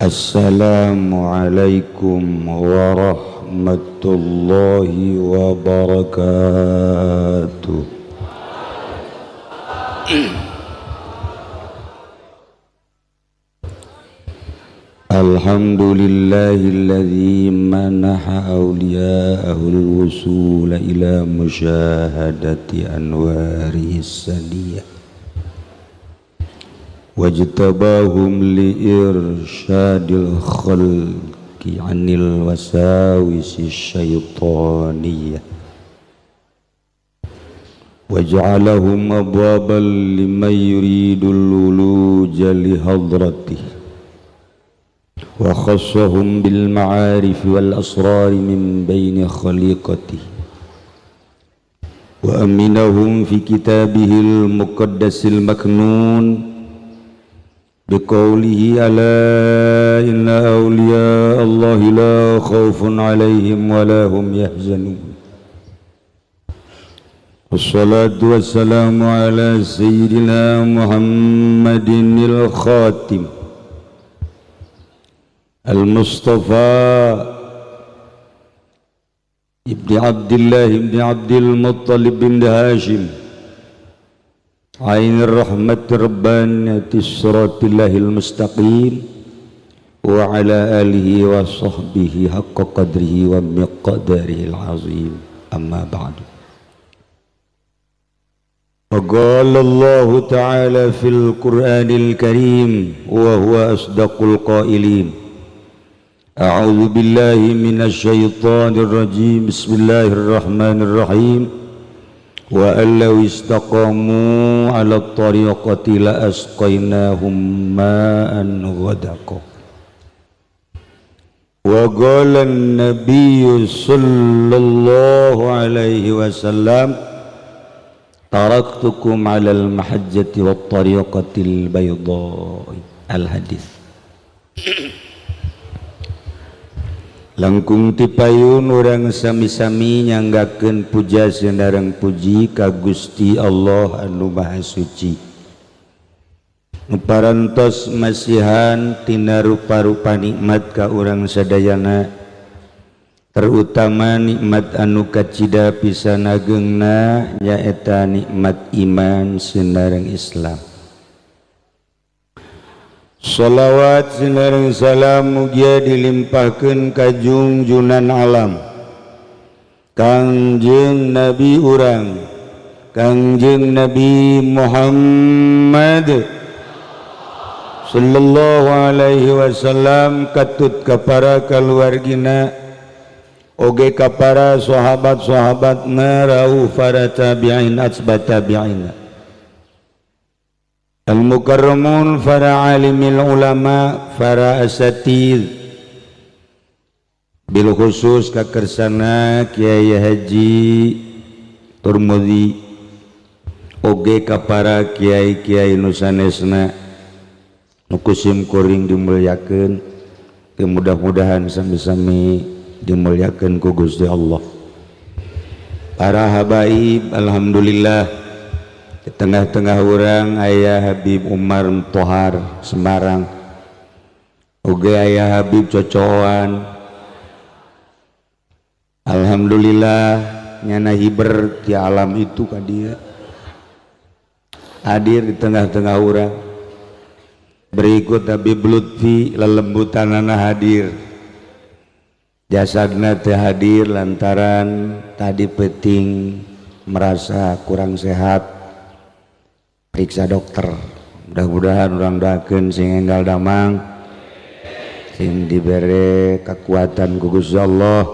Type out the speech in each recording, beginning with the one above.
Assalamualaikum warahmatullahi wabarakatuh. Alhamdulillahilladzi manaha awliya'ahu al-wusul ila musyahadati anwarihi sadiyah wajtabahum liirsyadil khalqi anil wasawisi syaitaniyah waj'alahum abwaban liman yuridul wuluja lihadratih wa khassahum bil ma'arif wal asrar min baini khaliqatihi wa aminahum fi kitabihil muqaddasil maknun biqaulihi ala inna awliya Allahi la khaufun alaihim wa la hum yahzanun. Wassalatu wassalamu ala sayyidina Muhammadinil khatim Al-Mustafa Ibni Abdullah Ibni Abdul Muttalib bin Hashim Ainir Rahmat Rabbaniyati Siratilahil Mustaqim wa ala alihi wa sahbihi haqqa qadrihi wa miqdarihil azim. Amma ba'du. Qala Allah Ta'ala fil Qur'anil Karim wa huwa asdaqul qailin. A'udzu billahi minasy syaithanir rajim. Bismillahirrahmanirrahim. Wa allau istaqamu 'ala at-tariqati la asqaynahum ma'an ghadaqa. Wa qala an-nabiy sallallahu alaihi wasallam taraktukum 'ala al-mahajjati wat-tariqatil bayda'i. Al-hadis. Langkung tipayun urang sami-sami nyanggakeun puja sinareng puji ka Gusti Allah anu Maha Suci. Nu parantos masihan tina rupa-rupa nikmat ka urang sadayana, terutama nikmat anu kacida pisan ageungna nyaeta nikmat iman sinareng Islam. Sholawat sinareng salam mugia dilimpahkeun ka junjunan alam Kangjeng Nabi urang Kangjeng Nabi Muhammad sallallahu alaihi wasallam katut ka para kaluargina oge ka para sahabat-sahabatna rauh para tabi'in atsba tabi'in al-mukarramun para alimil ulama para asatid bil khusus kakersana Kiai Haji Turmudi oge ka para kiai-kiai nu sanesna nu kusim kuring dimuliakeun, mudah-mudahan sami-sami dimuliakeun ku Gusti Allah. Para habaib alhamdulillah di tengah-tengah orang ayah Habib Umar Tohar Semarang oge ayah Habib Cocoan alhamdulillah nyana hiber di alam itu ka dia hadir di tengah-tengah orang. Berikut Habib Lutfi lelembutanana hadir, jasadna teh hadir lantaran tadi peting merasa kurang sehat, periksa dokter. Mudah-mudahan urang doakeun sing enggal damang, sing dibere kekuatan ku Gusti Allah,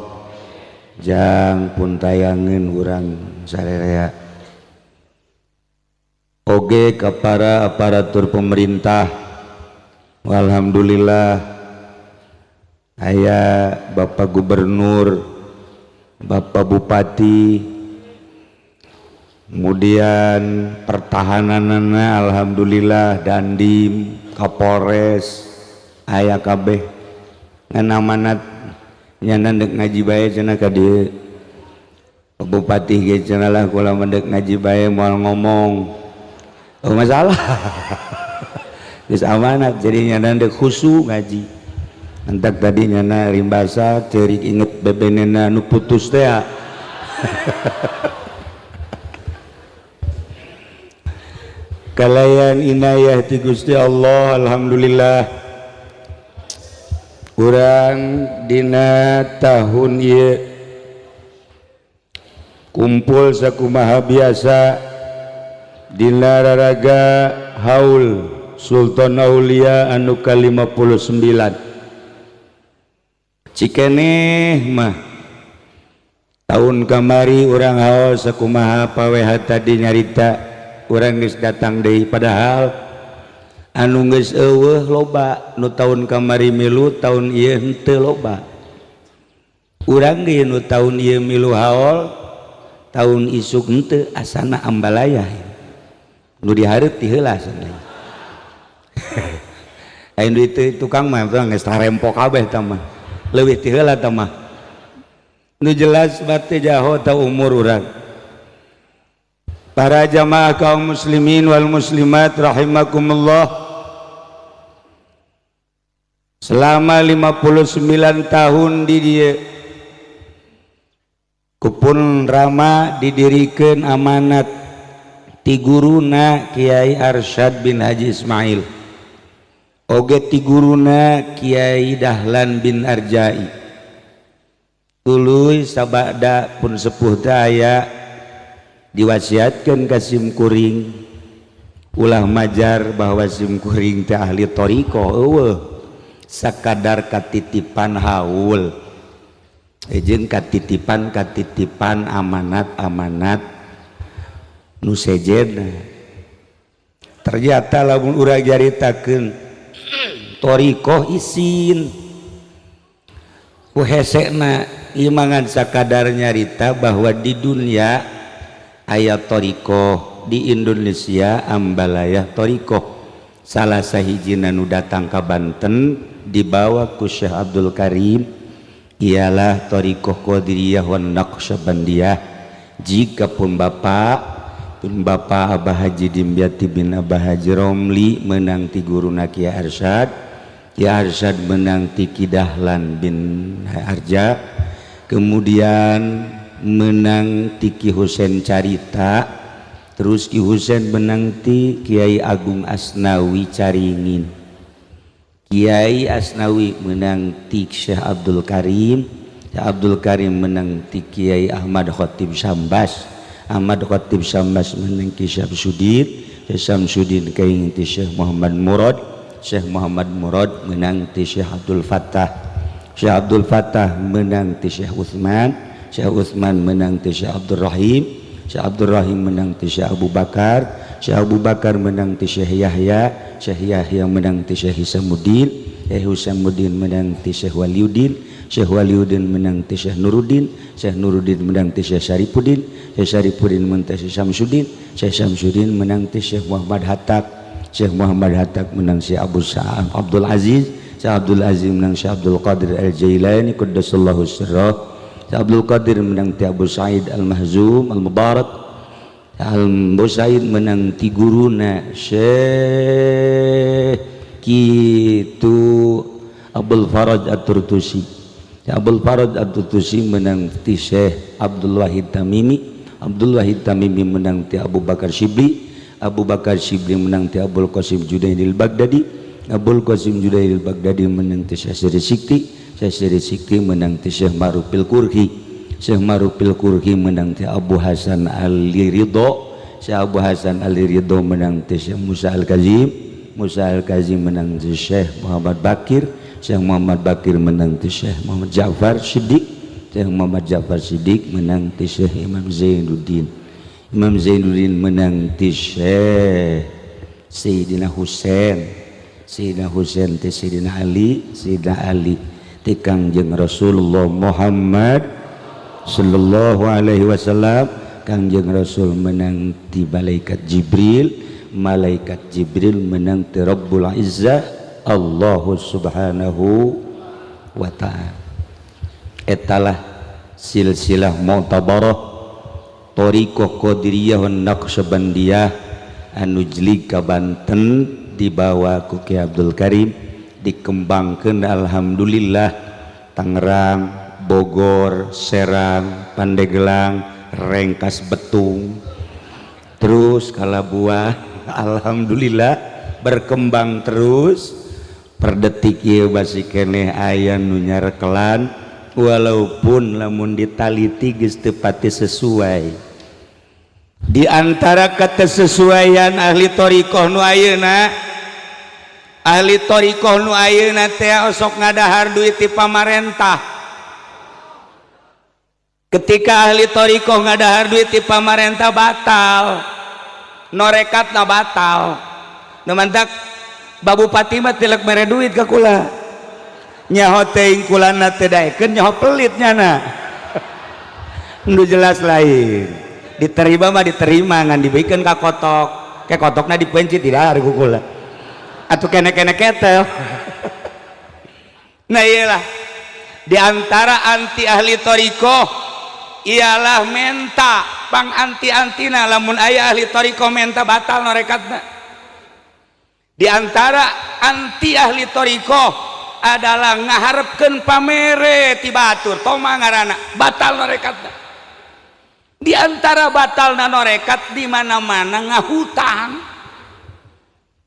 jang pun tayangeun urang sarerea. Oge ka para aparatur pemerintah, alhamdulillah aya Bapak Gubernur, Bapak Bupati, kemudian pertahananana alhamdulillah Dandim, Kapolres, aya kabeh ngan amanat nyana dek ngaji bae cenah ka dieu. Bupati ge cenah lah kula mah dek ngaji bae moal ngomong. Oh masalah. Geus amanat jadi nyana dek khusyuk ngaji. Entak tadi nyana rimbasa ceurik inget bebenena nu putus teh. Kalayan inayah ti Gusti Allah, alhamdulillah urang dina tahun ieu kumpul sakumaha biasa dina raraga haul Sultan Aulia anu ka-59. Cikeneh mah tahun kamari urang haul sakumaha paweha tadi nyarita urang geus datang deui, padahal anu geus eueuh loba nu tahun kamari milu tahun ieu henteu loba. Urang ge nu tahun ieu milu haul tahun isuk henteu asana ambalaya nu dihareup ti heula cenah. Aya nu itu tukang mah geus tarempo kabeh tah mah leuwih ti heula tah mah. Nu jelas bate jaho ta umur urang. Para jamaah kaum muslimin wal muslimat rahimakumullah, selama 59 tahun di dieu kupun Rama didirikeun amanat ti guruna Kiai Arsyad bin Haji Ismail, oge ti guruna Kiai Dahlan bin Arjai. Tuluy sabada pun sepuh teh aya diwasiatkan ka simkuring, ulah majar bahwa simkuring teh ahli thariqah, eueuh sakadar katitipan haul jeung katitipan-katitipan amanat-amanat nu sejenna. Ternyata lamun urang nyaritakeun thariqah isin ku hesena imangan sakadar nyarita bahwa di dunia aya thariqah, di Indonesia ambalayah thariqah. Salah sahijina nu datang ka Banten dibawa ku Syekh Abdul Karim ialah thariqah Qadiriyah wan Naqsyabandiyah. Jika pun bapak Abah Haji Dimyati bin Abah Haji Romli menang ti guruna Kiai Arsyad, Kiai Arsyad menang ti Ki Dahlan bin Arja, kemudian menang ti Ki Husein Carita, terus Ki Husein menang ti Kiai Agung Asnawi Caringin, Kiai Asnawi menang ti Syekh Abdul Karim, Syekh Abdul Karim menang ti Kiai Ahmad Khatib Sambas, Ahmad Khatib Sambas menang ki Syamsuddin, Syekh Syamsuddin kaing ti Syekh Muhammad Murad, Syekh Muhammad Murad menang ti Syekh Abdul Fattah, Syekh Abdul Fattah menang ti Syekh Utsman, Syekh Utsman menang ti Syekh Abdul Rahim, Syekh Abdul Rahim menang ti Syekh Abu Bakar, Syekh Abu Bakar menang ti Syekh Yahya, Syekh Yahya menang ti Syekh Hisamuddin, Syekh Hisamuddin menang ti Syekh Waliuddin, Syekh Waliuddin menang ti Syekh Nuruddin, Syekh Nuruddin menang ti Syekh Syarifuddin, Syekh Syarifuddin menang ti Syekh Syamsuddin, Syekh Syamsuddin menang ti Syekh Muhammad Hatta, Syekh Muhammad Hatta menang Syekh Abu Sa'ad Abdul Aziz, Syekh Abdul Aziz menang Syekh Abdul Qadir Al-Jailani qaddasallahu sirrah, Syekh Abdul Qadir menang ti Abu Sa'id Al-Mahzum Al-Mubarak, Abu Sa'id menang ti guruna Syekh kitu Abdul Faraj At-Turtusi, Abdul Faraj At-Turtusi menang ti Syekh Abdul Wahid Tamimi, Abdul Wahid Tamimi menang ti Abu Bakar Shibli, Abu Bakar Shibli menang ti Abul Qasim Junaidil Baghdadi, Abul Qasim Junaidil Baghdadi menang ti Syekh Siri Sikti, Syekh Siri Sikti menang ti Syekh Ma'rufil Kurhi, Syekh Ma'rufil Kurhi menang ti Abu Hasan Ali Ridho, Syekh Abu Hasan Ali Ridho menang ti Syekh Musa Al-Kazim, Musa Al-Kazim menang ti Syekh Muhammad Bakir, Syekh Muhammad Bakir menang ti Syekh Muhammad Ja'far Siddiq, Syekh Muhammad Ja'far Siddiq menang ti Syekh Imam Zainuddin, Imam Zainuddin menang ti Syekh Sayyidina Husain, Sayyidina Husain ti Sayyidina Ali, Sayyidina Ali ti Kangjeng Rasulullah Muhammad sallallahu alaihi wasallam. Kangjeng Rasul menang ti malaikat Jibril, malaikat Jibril menang ti Rabbul Izzah Allah subhanahu wa ta'ala. Etalah silsilah mu'tabarah thariqah Qadiriyah wan Naqsyabandiyah anu jlig ka Banten dibawa ku Ki Abdul Karim, Dikembangkan, alhamdulillah Tangerang, Bogor, Serang, Pandeglang, Rengkas Betung, terus Kalabuah, alhamdulillah berkembang terus. Per detik ieu masih keneh aya nu nyarekelan, walaupun lamun ditaliti geus teu pati sesuai. Di antara kesesuaian ahli thoriqoh nu ayeuna, ahli thoriqoh nu ayeuna teh osok ngadahar duit ti pamarentah. Ketika ahli thoriqoh ngadahar duit ti pamarentah, batal norekatna, batal. Nu mantak Bupati mah tilek mere duit ka kula, nyaho teuing kulana teu daekeun, nyaho pelit nyana. Nu jelas lain diterima mah diterima, ngan dibikeun ka kotok ke kotokna dipencit, tidak ku kula atuh kene-kene ketel. Nah, iyalah, di antara anti ahli thoriqoh ialah menta pang anti-antina. Lamun aya ahli thoriqoh menta, batal norekatna. Di antara anti ahli thoriqoh adalah ngaharepkeun pamere ti batur, toma ngaranna, batal norekatna. Di antara batalna norekat, di mana-mana ngahutang.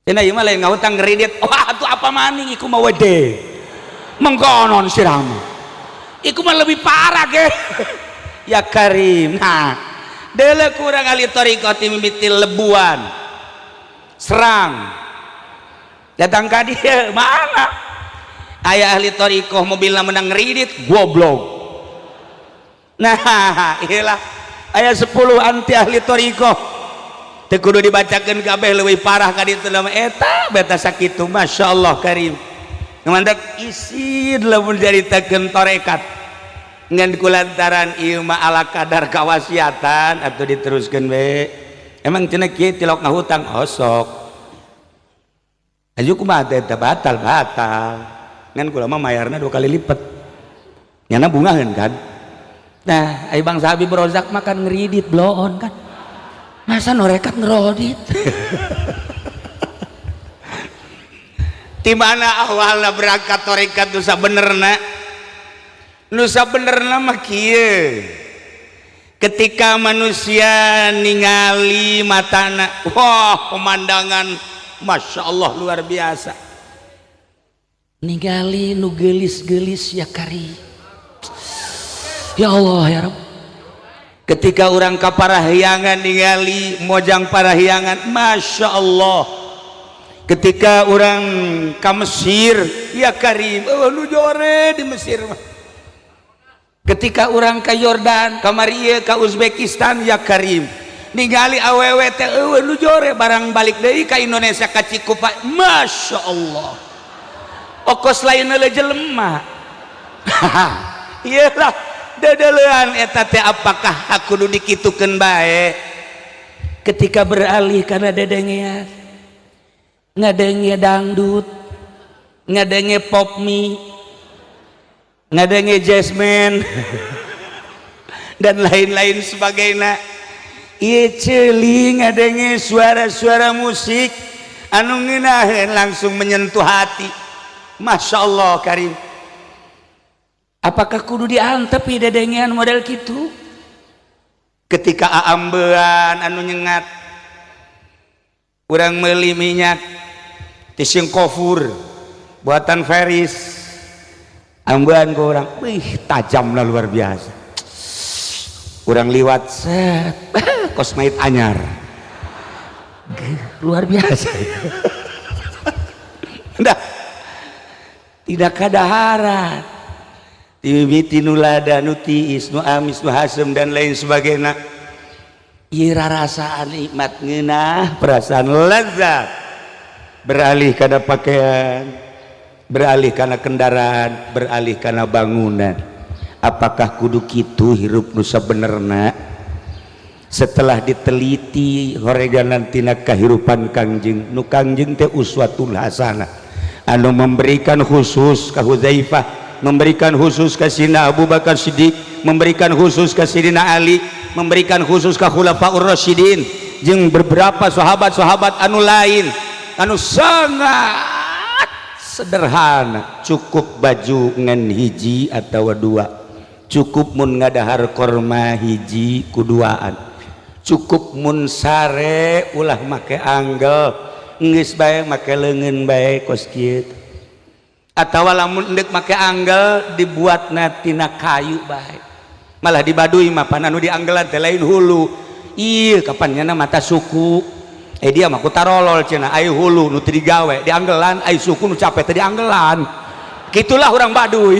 Cenah ieu mah lain ngahutang, kredit. Wah, atuh apa maning iku mah, wede mengkonon sirama iku mah lebih parah ge, ya karim. Nah, dele kurang ahli thoriqoh ti mimiti lebuan serang datang ka dia. Mana aya ahli thoriqoh mobilna menang kredit, goblok. Nah, iyalah, aya 10 anti ahli thoriqoh, teu kudu dibacakeun kabeh, leuwih parah ka ditu mah. Eta beta sakitu, Masya Allah karim. Mantak isin lamun caritakeun torekat, ngan kulantaran ieu mah ala kadar kawasiatan atau diteruskeun we. Emang cenah kieu tilok ngahutang osok aju kumaha teh? Batal, batal, ngan kula mah mayarna dua kali lipat, nyana bungaheun kan. Nah, ai Bang Habib Rozak makan ngeridit bloon kan, masa norekat ngerodit? Di mana awalna berangkat torekat nu sabenerna? Nu sabenerna mah kieu: ketika manusia ningali matana, wah, pemandangan Masya Allah luar biasa, ningali nu geulis-geulis, ya kari, ya Allah, ya Rabb. Ketika orang ka Parahyangan, ningali mojang Parahyangan, Masya Allah. Ketika orang ka Mesir, ya karim, oh, nu jore di Mesir mah. Ketika orang ke Yordan, ka Maria, ka Uzbekistan, ya karim, ningali awewe teh eueuh nu jore. Barang balik deui ka Indonesia, ka Cikupa, Masya Allah, okos lain le jelema. Iyalah, dedelean eta teh apakah aku kudu dikitukeun bae? Ketika beralih karena dedengean, ngadenge dangdut, ngadenge pop mie, ngadenge jazzman, dan lain-lain sebagainya, ieu ceuli ngadenge suara-suara musik anu ngeunaheun, langsung menyentuh hati, Masya Allah karim. Apakah kudu diantep dedengean model gitu? Ketika aambean anu nyengat, urang meuli minyak tising kofur buatan Feris, ambean ke urang, wih, tajam lah, luar biasa. Urang liwat, set, kos mait anyar, luar biasa. Dah tidak kadaharan, timimiti nu lada, nu tiis, nu amis, nu hasem, dan lain sebagainya. Ieu rarasaan nikmat, ngeunah, perasaan lezat. Beralih kana pakaian, beralih kana kendaraan, beralih kana bangunan. Apakah kudu kitu hirup nu sabenerna? Setelah diteliti horeganan tina kahirupan Kangjeng, nu Kangjeng teh uswatul hasanah, anu memberikan khusus ka Hudzaifah, memberikan khusus ke Sina Abu Bakar Siddiq, memberikan khusus ke Sidina Ali, memberikan khusus ke Khulafaur Rasyidin jeung beberapa sahabat-sahabat anu lain anu sangat Sederhana, cukup baju ngan hiji atau dua, cukup mun ngadahar korma hiji kuduaan, cukup mun sare ulah make anggel, geus bae make leungeun bae kos kieu, atawa lamun endek make anggel dibuatna tina kayu bae. Malah di Baduy mah pan anu dianggelan teh lain hulu. Iya, kapan nyana mata suku, eh, dia mah ku tarolol cenah. Ai hulu nu teu digawe dianggelan, ai suku nu capek teh dianggelan. Gitulah orang Baduy.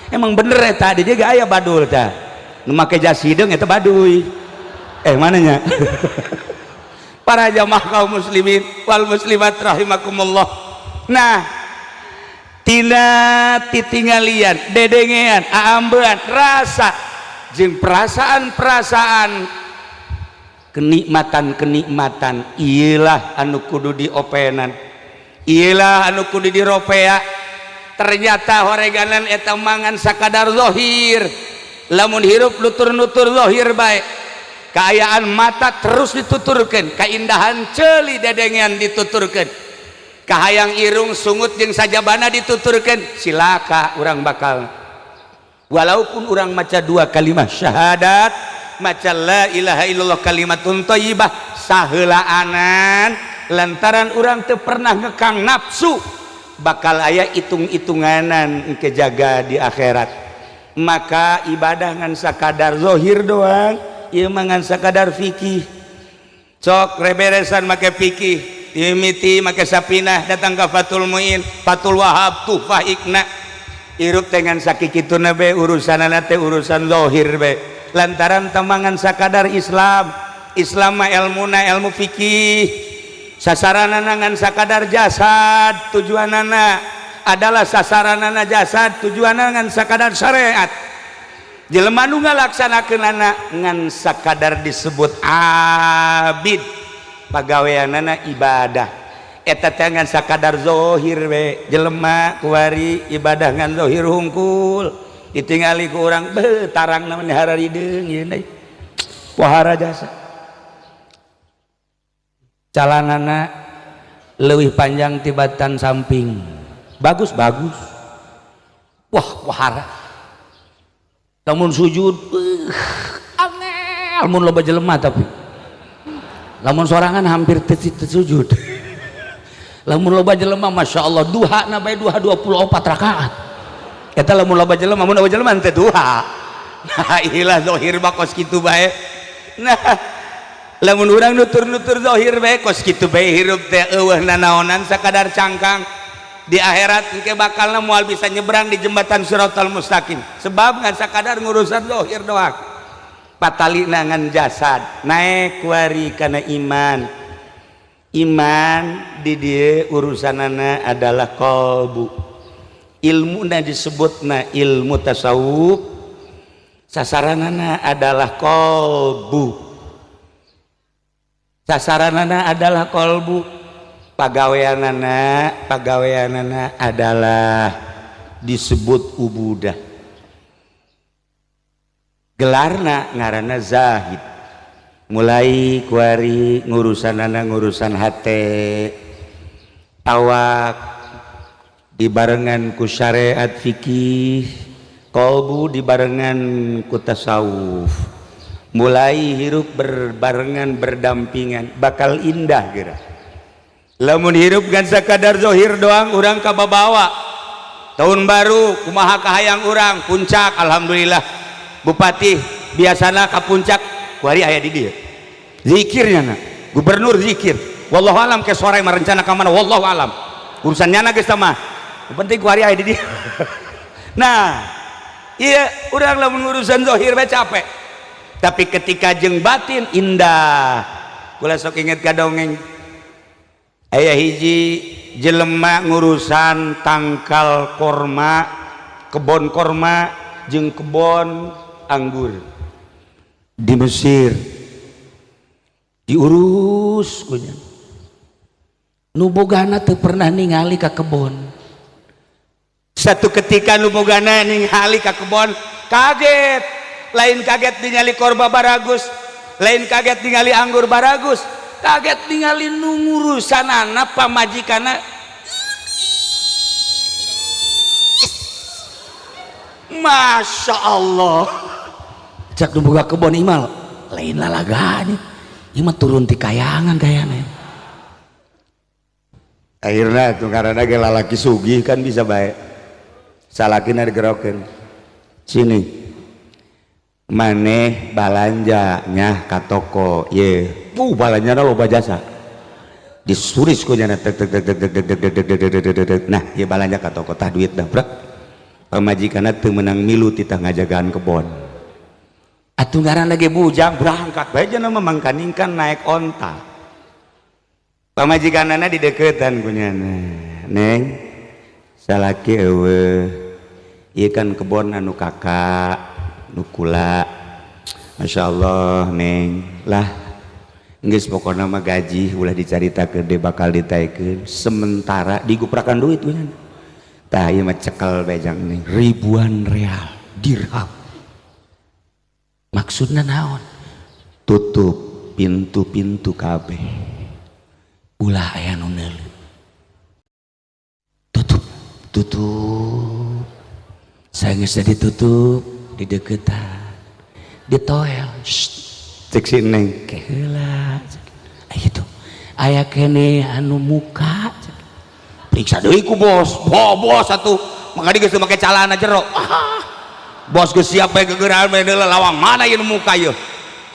Emang bener eta, di dia aya badul tah nu make jas hideung eta Baduy. Eh, mananya para jamaah kaum muslimin wal muslimat rahimakumullah. Nah, tina titinggalian, dedengean, aambean, rasa jeung perasaan-perasaan, kenikmatan-kenikmatan, iyalah anu kudu diopenan, iyalah anu kudu diropea. Ternyata horeganan eta mangan sakadar zohir. Lamun hirup nutur-nutur zohir bae, kaayaan mata terus dituturkan, keindahan ceuli dedengean dituturkan, kahayang irung, sungut jeung sajabana dituturkan, silaka urang bakal. Walaupun urang maca dua kalimat syahadat, maca la ilaha illallah kalimatun thayyibah saheulaanan, lantaran urang teu pernah ngekang nafsu, bakal aya hitung-hitunganan kejaga di akhirat. Maka ibadah ngan sakadar zohir doang ieu mah, ngan sakadar fikih. Sok reberesan make fikih, dimimiti make Sapinah, datang ke Fathul Muin, Fathul Wahab, Tuhfah, Iqna. Hirup dengan sakikituna be, urusanana teh urusan zohir be, lantaran temangan sakadar Islam. Islam mah ilmuna ilmu fikih, sasaranana ngan sakadar jasad, tujuanana adalah sasaranana jasad, tujuanana ngan sakadar syariat. Jelema nu ngalaksanakeunana ngan sakadar disebut abid, pagaweanana ibadah. Eta teh ngan sakadar zohir we. Jelema kuari ibadah ngan zohir hungkul, ditingali ku urang, beuh, tarang namanya hararideung ieu deui, pohara jasa, calanana leuwih panjang tibatan samping, bagus bagus, wah, pohara. Lamun sujud angel mun loba jelema, tapi lamun sorangan hampir teu sujud. Lamun loba jelema, Masya Allah, duha na bae duha 24 rakaat. Eta lamun loba jelema. Mun loba jelema teh duha. Nah, ilah zahir mah kos kitu bae. Nah, lamun urang nutur-nutur zahir bae kos kitu bae, hirup teh eueuh nanaonan, sakadar cangkang. Di akhirat engke bakalna moal bisa nyebrang di jembatan Siratal Mustaqim, sebab ngan sakadar ngurusan zahir doang, patalina ngan jasad. Naik kuari kana iman. Iman di dieu urusanana adalah qalbu, ilmuna disebutna ilmu tasawuf, sasaranana adalah qalbu, sasaranana adalah qalbu, pagaweanana, pagaweanana adalah disebut ubudah, gelarna ngaranna zahid. Mulai kuari ngurusanana ngurusan hate, awak dibarengan ku syariat fikih, kolbu dibarengan ku tasawuf, mulai hirup berbarengan, berdampingan, bakal indah geura. Lamun hirup gan sakadar zohir doang, urang kababawa. Tahun baru kumaha kahayang urang, puncak, alhamdulillah bupati biasana ka puncak, kuari aya di dieu zikirnya. Na gubernur zikir, wallahu alam ke sore merencana ka mana, wallahu alam, urusan nyana geus mah, penting kuari aya di dieu. Nah, iya, urang lamun urusan zohir bae capek, tapi ketika jeung batin indah. Kula sok inget ka dongeng, aya hiji jelema ngurusan tangkal korma, kebon korma jeung kebon anggur di Mesir. Diurus kunya, nu bogana teu pernah ningali ka kebon. Satu ketika nu bogana ningali ka kebon, kaget. Lain kaget ningali korba baragus, lain kaget ningali anggur baragus, kaget ningali nu ngurusanana pamajikana. Masya Allah, cak nu boga kebon, imal lain lalagaan ieu mah, turun ti kayangan kayaknya. Akhirnya tuh karena ge lalaki sugih kan bisa baik, salakina digerokeun, "Sini, maneh balanja nya ka toko ye." Balanjana loba jasa, disuris ku nyana, tek tek tek tek tek tek tek tek tek tek tek. "Nah, ieu balanja ka toko, tah duit dah." Brak, pamajikanna teu meunang milu, titah ngajagaan kebon. Atuh ngaran lagi bujang, berangkat bae jana mah, mangkaning kan naik onta. Pamajikanana dideketan ku nyana, "Neng, salaki eueuh, ieu kan kebon anu kakak nu kula." "Masya Allah, Neng." "Lah, geus, pokona mah gaji ulah dicaritakeun deh, bakal ditaikeun sementara." Diguprakan duit ku nyana, "Tah, ieu mah cekel bae jang Neng, ribuan real dirham." "Maksudna naon?" "Tutup pintu-pintu kabeh, ulah aya nu neuleuh, tutup, tutup." Sageus ditutup, dideketan, ditoel. Cek si Neng, "Ke heula itu aya kene anu muka." Periksa deui ku bos. Bo, bos atuh maka geus make calana jero. Ah, bos geus siap bae gegeran bae, lawang mana ieu nu muka ieu?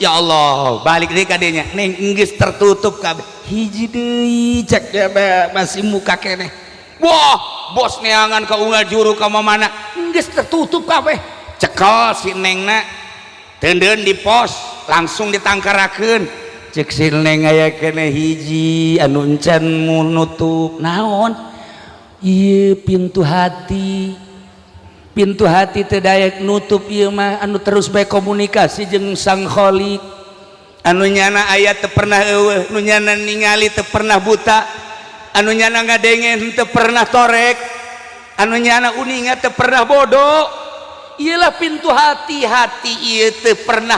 Ya Allah, balik deui ka dinya, "Neng, geus tertutup kabeh, hiji deui," cek dia, "masih muka keneh." Wah, bos neangan ka unggal juru ka mana, geus tertutup kabeh. Cekel si Nengna, teundeun di pos, langsung ditangkarakeun. Cek si Neng, "Aya keneh hiji anu encan nutup." "Naon?" "Ieu pintu hati, pintu hati teu daek nutup ieu mah, anu terus bae komunikasi jeung Sang Khalik, anu nyana aya teu pernah eueuh, nu nyana ningali teu pernah buta, anu nyana ngadenge teu pernah torek, anu nyana uninga teu pernah bodoh. Iyalah pintu hati, hati ieu teu pernah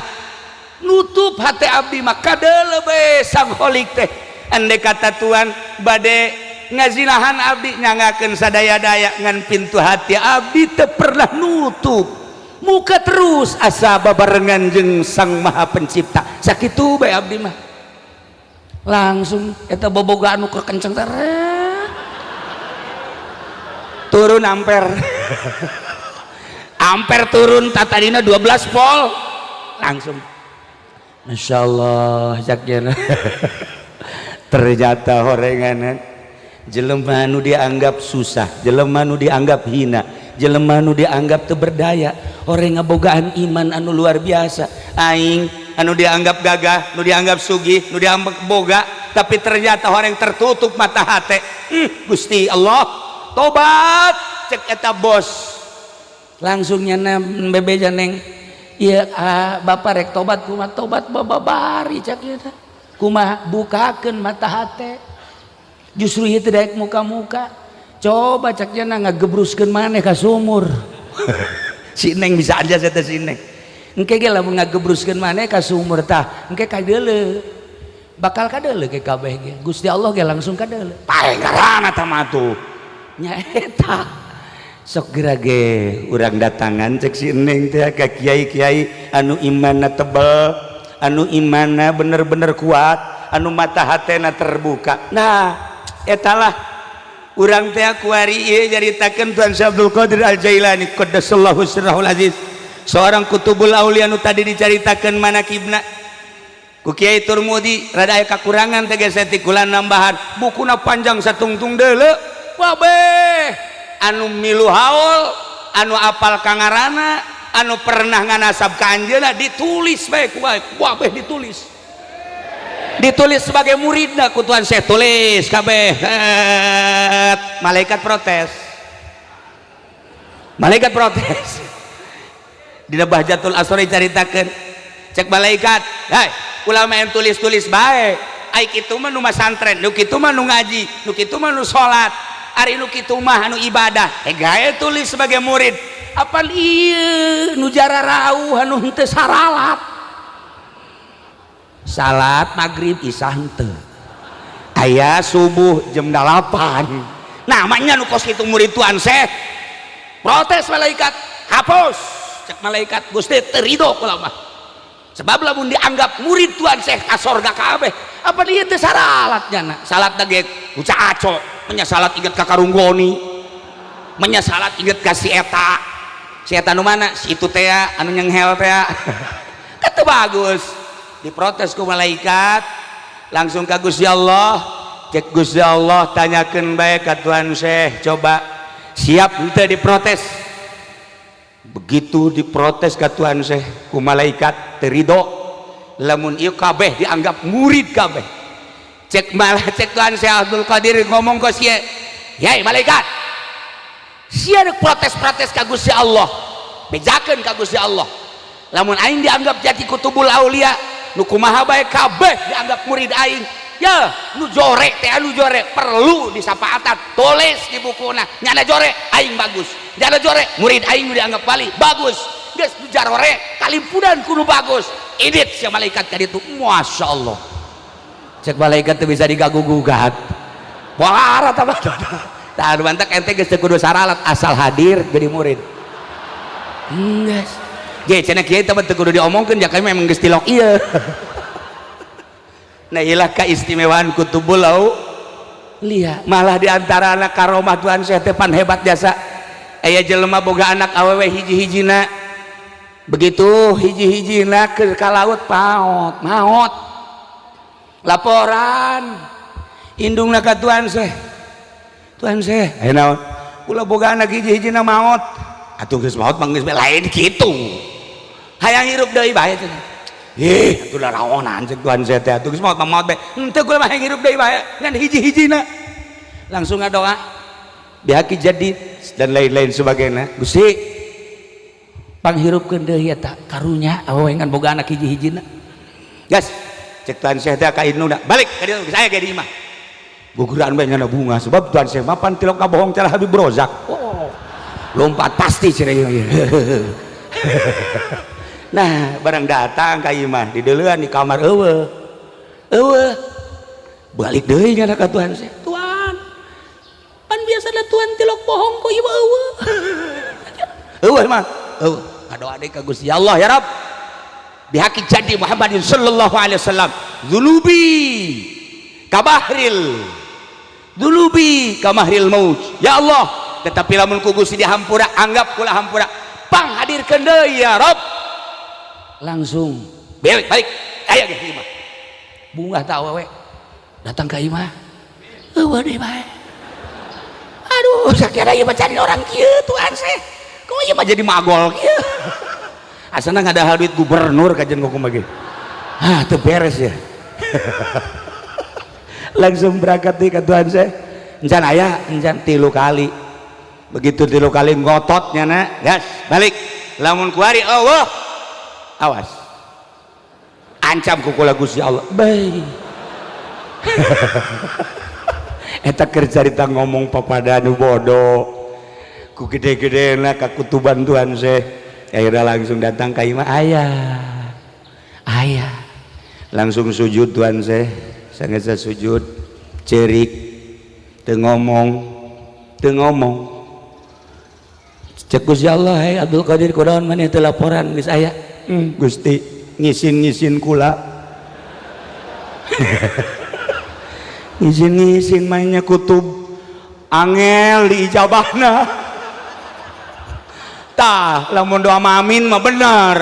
nutup, hati abdi mah kadeuleu bae Sang Khalik teh. Andai kata Tuhan bade ngazinahan abdi, nyangakeun sadaya-daya, ngan pintu hati abdi teu pernah nutup, muka terus asa babarengan jeung Sang Maha Pencipta. Sakitu bae abdi mah." Langsung eta boboga anu kekenceng teh turun ampere, ampere turun, tatadina 12 volt langsung. Masya Allah, caknya ternyata horenganan jelema nu dianggap susah, jelema nu dianggap hina, jelema nu dianggap teu berdaya, orang ngabogaan iman anu luar biasa. Aing anu dianggap gagah, nu dianggap sugih, nu dianggap boga, tapi ternyata orang tertutup mata hati. Gusti Allah, tobat, cek eta bos. Langsung nyana bebeja, "Neng, iya, ah, bapak rek tobat." "Kumaha tobat babari?" cak ieu. "Kumaha? Bukakeun mata hate. Justru ieu teh daek muka-muka. Coba," cak nya, "ngagebruskeun maneh ka sumur." Si Neng bisa aja saya, si Neng, "Engke ge lamun ngagebruskeun maneh ka sumur, tah engke kadeuleu, bakal kadeuleu ke kabeh ge. Gusti Allah ge langsung kadeuleu." Pae garana tah mah tuh nya eta sok geura ge urang datangan, cek si Neng teh, ka kiai-kiai anu imanna tebel, anu imanna bener-bener kuat, anu mata hatena terbuka. Nah, etalah urang teh kuari ieu nyaritakeun Tuan Syekh Abdul Qadir Al Jailani qaddasallahu sirrahul aziz, seorang kutubul aulia nu tadi dicaritakeun manakibna ku Kiai Turmudi. Rada aya kakurangan teh geus tikulan nambahan, bukuna panjang satungtung deuleu. Wabeh anu milu haul, anu apal kangarana, anu pernah nganasab ka anjeunna, ditulis bae ku bae, wabeh ditulis, ditulis sebagai muridna ku Tuan Syekh, tulis kabeh. Malaikat protes, malaikat protes. Dina Bahjatul Asror caritakeun, cek malaikat, "Hei, ulama yang tulis-tulis bae, ai kitu mah nu masantren, nu kitu mah nu ngaji, nu kitu mah nu salat, ari nu kitu mah anu ibadah, eh gae tulis sebagai murid. Apal ieu nu jararauh, anu henteu saralat, salat maghrib isya henteu aya, subuh jam 8, namanya nu kos kitu murid Tuan Syekh?" Protes malaikat. Hapus. Cek malaikat, Gusti teu ridho kula mah. Sebab lamun dianggap murid Tuan Syekh ka sorga kabeh. Apa dia teu saralat nyana? Salat ge aco, menya salat inget ka karunggoni. Menya salat inget ka si eta. Si eta nu mana? Si itu teh anu nyenghel teh. Kan teu bagus. Diprotes ku malaikat, langsung ka Gusti Allah. Cek Gusti Allah, tanyakeun bae ka Tuan Syekh, coba siap henteu diprotes. Begitu diprotes ka Tuan Syekh ku malaikat, teu ridho lamun ieu kabeh dianggap murid kabeh. Cek malah cek Tuan Syekh Abdul Qadir ngomong ke sia, "Yai malaikat, sia rek protes-protes ka Gusti Allah, bejakeun ka Gusti Allah lamun aing dianggap jadi kutubul aulia, nu kumaha bae kabeh dianggap murid aing. Ya nu jore teh, anu jore perlu disapaatan, tulis di bukuna nyana jore aing bagus, nyana jore murid aing nu dianggap wali bagus, geus nu jarore kalimpunan kudu bagus." Idit sia malaikat ka ditu. Masya Allah, cek malaikat teu bisa digagu-gugat. Wah, tah tah mantak ente geus teu kudu saralat, asal hadir jadi murid. Geus ge cenah kieu teh teu kudu diomongkeun, ya kami memang geus tilok ieu. Nah, ilah keistimewaan kutubul aulia. Malah diantara anak karomah Tuhan Syekh teh pan hebat jasa. Aya jelema boga anak awewe hiji-hijina, begitu hiji-hijina ke ka laut paot maot, laporan indungna ka Tuhan Syekh. "Tuhan Syekh, aya naon?" "Kula boga anak hiji-hijina maot." "Atuh geus maot mah geus." "Lain kitu, hayang hirup deui bae cenah." "Ih, atuh laraonan," cek Tuhan Syekh teh, "atuh geus maot mah maot bae." "Henteu, kula mah hayang hirup deui bae ngan hiji-hijina." Langsung ngadoa bihaki jadi dan lain-lain sebagainya, "Gusti, panghirupkeun deui eta, karunya awewe ngan boga anak hiji-hijina." Gas, cek Tuhan Syekh teh ka indungna, "Balik ka dieu, geus aya ge di imah." Guguran bae nyana bunga, sebab Tuhan Syekh mah pan tilok kabohong cara Habib Rozak. Oh, lompat pasti cenah ieu. Nah, barang datang ka imah, dideuleun di kamar eueuh. Eueuh. Balik deui nyana ka Tuhan Syekh. "Tuan, pan biasana Tuan tilok bohong, kok ieu eueuh?" "Eueuh mah." "Eueuh." Ngadoa deui ka Gusti Allah, "Ya Rabb, bihaqi jadi Muhammadin sallallahu alaihi wasallam, dzunubi kabahril dzunubi kamahril maut. Ya Allah, tetapi lamun ku Gusti dihampura, anggap kula hampura, panghadirkeun deui ya Rabb." Langsung balik balik aya ge imah. Bungah tak awewe datang ka imah, eueuh deui bae. "Aduh, sakira ieu mah cari orang kieu, Tuhan Syekh, kok ieu mah jadi magol kieu? Asana ngadahal duit gubernur kajian kumaha ge. Ah, teu beres ya." Langsung berangkat deui ka Tuhan Syekh, encan aya, encan tilu kali. Begitu tilu kali ngototnya na, gas balik, "Lamun kuari Allah, awas, ancam ku kula Gusti Allah." Bae eta keur carita ngomong papada nu bodoh ku gede-gedena kakutuban Tuhan Syekh. Akhirnya langsung datang ka imah, aya aya, langsung sujud Tuhan Syekh, sangat sujud cerik, teu ngomong, teu ngomong. Cek Gusti Allah, "Hei Abdul Qadir, kunaon maneh teu laporan geus aya?" "Gusti, ngisin-ngisin kula, ngisin-ngisin mainnya kutub angel diijabahna." Tah, lamun doa amin mah bener.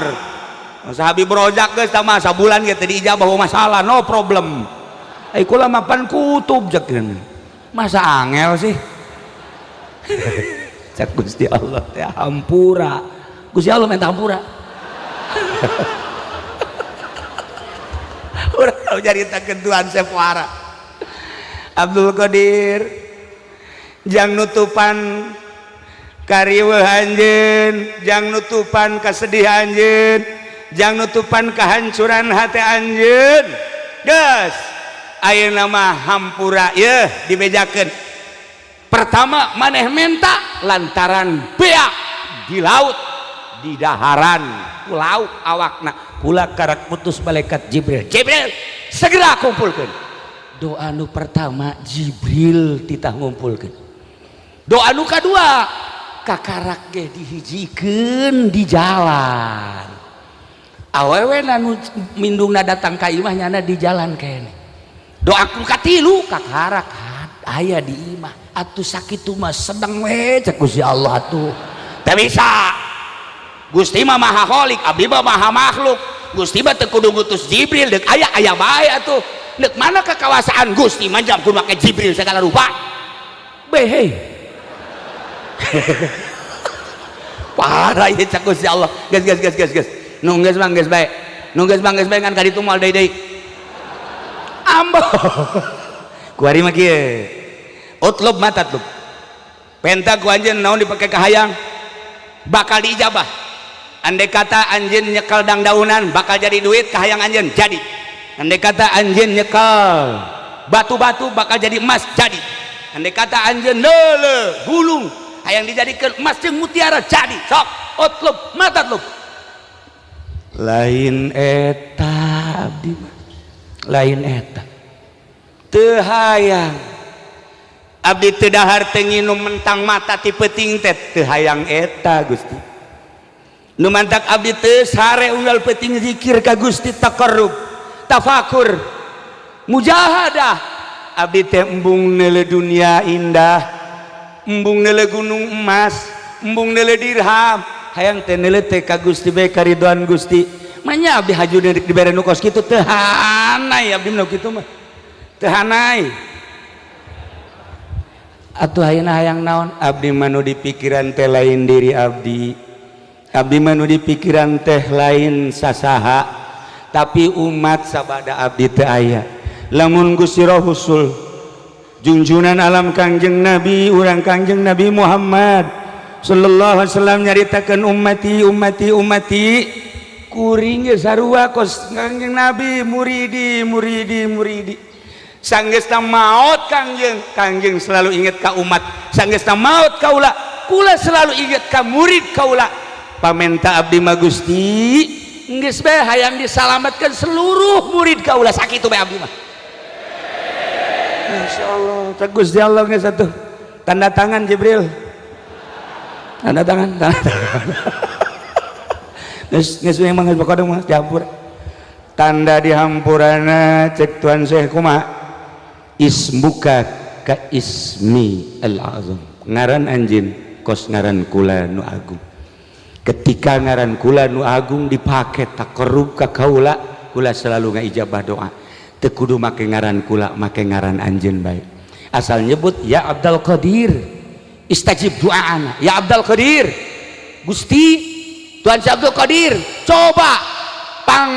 Masa Habib Rozak geus tah mah sabulan ge teu diijabah, masalah no problem. Ai kula mah pan kutub, cek, masa angel sih? Cek Gusti Allah teh, hampura. Gusti Allah minta hampura. Urang tau nyaritakeun Tuhan Sepuara Abdul Qadir jang nutupan kariweuh anjeun, jang nutupan kesedihan anjeun, jang nutupan kehancuran hati anjeun. Geus, ayeuna mah hampura yeuh dibejakeun. Pertama maneh menta lantaran beak di laut, di daharan ku lauk awakna, kula karak putus malaikat Jibril, "Jibril, segera kumpulkeun." Doa nu pertama Jibril titah ngumpulkeun. Doa nu kadua Kakarak ge dihijikeun di jalan, awewe nu mindungna datang ka imah nyana di jalan kene. Doa ku katilu kakarak aya di imah. Atuh sakitu mah sedang we, cek Gusti Allah. Atuh teu bisa, Gusti mah maha kholik, abdi mah maha makhluk. Gusti mah teu kudu ngutus Jibril, deuk aya aya bae. Atuh deuk mana kekawasaan Gusti mah jam kudu make Jibril segala rupa? Behe, parah ieu, cek Gusti Allah. Geus, geus, geus, geus, geus, nu geus mah geus bae, nu geus mah geus bae, ngan ka ditu moal deui deui. Ambo kuari mah kieu, utlub ma tatlub, penta ku anjeun naon dipake kahayang bakal diijabah. Andai kata anjeun nyekel dangdaunan bakal jadi duit, kahayang anjeun jadi. Andai kata anjeun nyekel batu-batu bakal jadi emas, jadi. Andai kata anjeun lele gulung hayang dijadikan emas jeung mutiara, jadi. Sok utlub ma tatlub. Lain eta abdi mah, lain eta. Teu hayang abdi, teu dahar teu nginum mentang mata ti peuting teh, teu hayang eta Gusti. Nu mantak abdi teu sare unggal peuting zikir ka Gusti, taqarrub, tafakur, mujahadah. Abdi teh embung neuleu dunia indah, embung neuleu gunung emas, embung neuleu dirham, hayang teh neuleu teh ka Gusti bae, karidoan Gusti. Manya abdi haju dibere nu kos kitu, teu hanai abdi mah kitu mah, teu hanai. Atuh ayeuna hayang naon? Abdi mah nu dipikiran teh lain diri abdi, abdi mah nu dipikiran teh lain sasaha, tapi umat sabada abdi teu aya. Lamun Gusti Rasul, junjunan alam, Kangjeng Nabi urang, Kangjeng Nabi Muhammad sallallahu alaihi wasallam nyaritakeun ummati, ummati, ummati, kuring ge sarua kos Kangjeng Nabi, muridi, muridi, muridi. Sanggeusna maot Kangjeng, Kangjeng selalu inget ka umat. Sanggeusna maot kaula, kula selalu inget ka murid kaula. Pamenta abdi mah Gusti, geus bae hayang disalamatkan seluruh murid kaula, sakitu bae abdi mah. Masya Allah, Gusti Allah geus atuh tanda tangan Jibril, tanda tangan, tanda tangan. Geus, geus, memang geus, pokokna mah dihampura, tanda dihampurana. Cek Tuan Syekh kumaha? Ismuka ka ismi al-azam, ngaran anjeun kos ngaran kula nu agung. Ketika ngaran kula nu agung dipake taqarrub ka kaula, kula selalu ngaijabah doa. Teu kudu make ngaran kula, make ngaran anjeun bae, asal nyebut ya Abdul Qadir, istajib doana ya Abdul Qadir. Gusti Tuhan Syekh Abdul Qadir, coba pang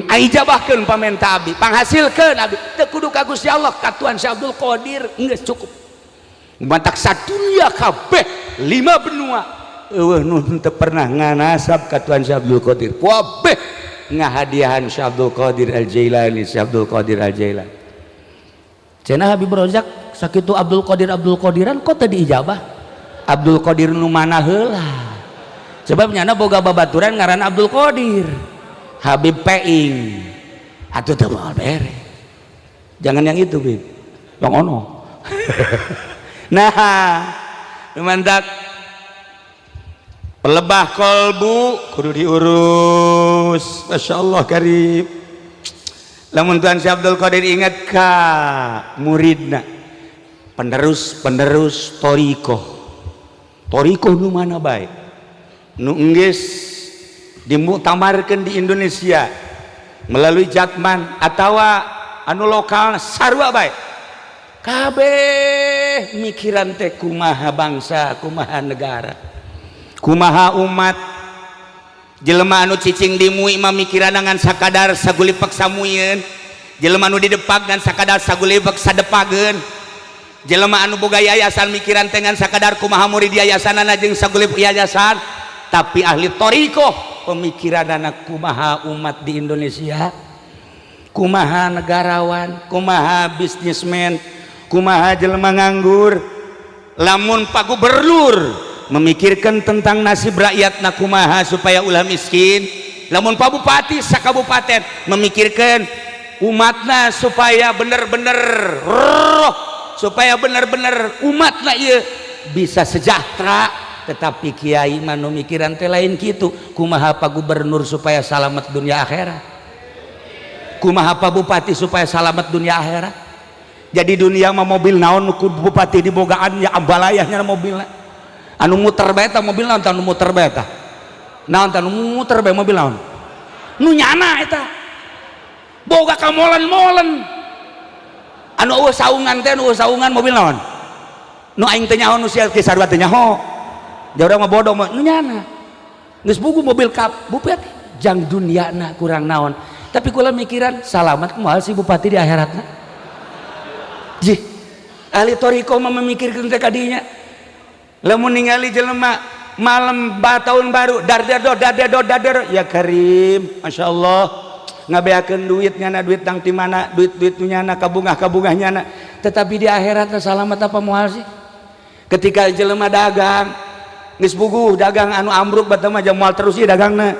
ijabahkeun pamenta abdi, panghasilkeun abdi. Teu kudu ka Gusti Allah, ka Tuhan Syekh Abdul Qadir geus cukup. Mantak sadunya kabeh lima benua eueuh nu teu pernah nganasab ka Tuhan Syekh Abdul Qadir, kabeh ngahadiahan Syekh Abdul Qadir Al Jailani, Syekh Abdul Qadir Al Jailani. Cenah Habib Rozak, sakitu Abdul Qadir Abdul Qadiran kok teu diijabah? Abdul Qadir nu mana heula? Sebab nyana boga babaturan ngaran Abdul Qadir, Habib Peing, atuh teu moal bere. Jangan yang itu, Bib, yang ono. Nah, mantak pelebah kolbu kudu diurus. Masya Allah karib, lamun Tuhan Syekh Abdul Qadir ingat ka muridna, penerus penerus torikoh, torikoh nu mana bae nu enggeus dimuktamarkeun di Indonesia melalui Jatman atau anu lokal, sarua bae, kabeh mikiran teh kumaha bangsa, kumaha negara, kumaha umat. Jelema anu cicing di MUI mah mikiran ngan sakadar sagulipak samuyeun, jelema anu di Depag ngan sakadar sagulipak sadepageun, jelema anu boga yayasan mikiran teh ngan sakadar kumaha murid yayasanana jeung sagulip yayasan. Tapi ahli thoriqoh pemikiran anak kumaha umat di Indonesia, kumaha negarawan, kumaha bisnismen, kumaha jelema nganggur. Lamun Pak Gubernur memikirkan tentang nasib rakyat na kumaha supaya ulah miskin, lamun Pak Bupati sakabupaten memikirkan umatna supaya bener-bener roh, supaya bener-bener umatna ieu bisa sejahtera. Tetapi kiai mah nu mikiran teh lain kitu. Kumaha Pak Gubernur supaya salamet dunia akhirat, kumaha Pak Bupati supaya salamet dunia akhirat. Jadi dunia mah mobil naon nu ku bupati dibogaan ya, ambalayahnya mobilna anu muter bae ta, mobil naon ta anu muter bae ta, naon ta anu muter bae, mobil naon nu nyana eta boga kamolen-molen anu eueuh saungan teh, anu eueuh saungan, mobil naon nu aing teh nyaho, nu sia ge sarua teh nyaho, urang mah bodoh mah nu nyana geus buku mobil kap bupati jang duniana kurang naon. Tapi kula mikiran salamat kumaha si bupati di akhiratna. Jih, ahli thoriqoh mah memikirkan teh kadinya. Lamun ningali jelema malam tahun baru dardedo dardedo dardedo, ya karim, masya Allah, ngabeakeun duit nyana, duit tang ti mana duit, duit nyana kabungah kabungah nyana. Tetapi di akhirat salamat apa moal sih? Ketika jelema dagang geus puguh dagang anu ambruk batu mah moal terus ieu dagangna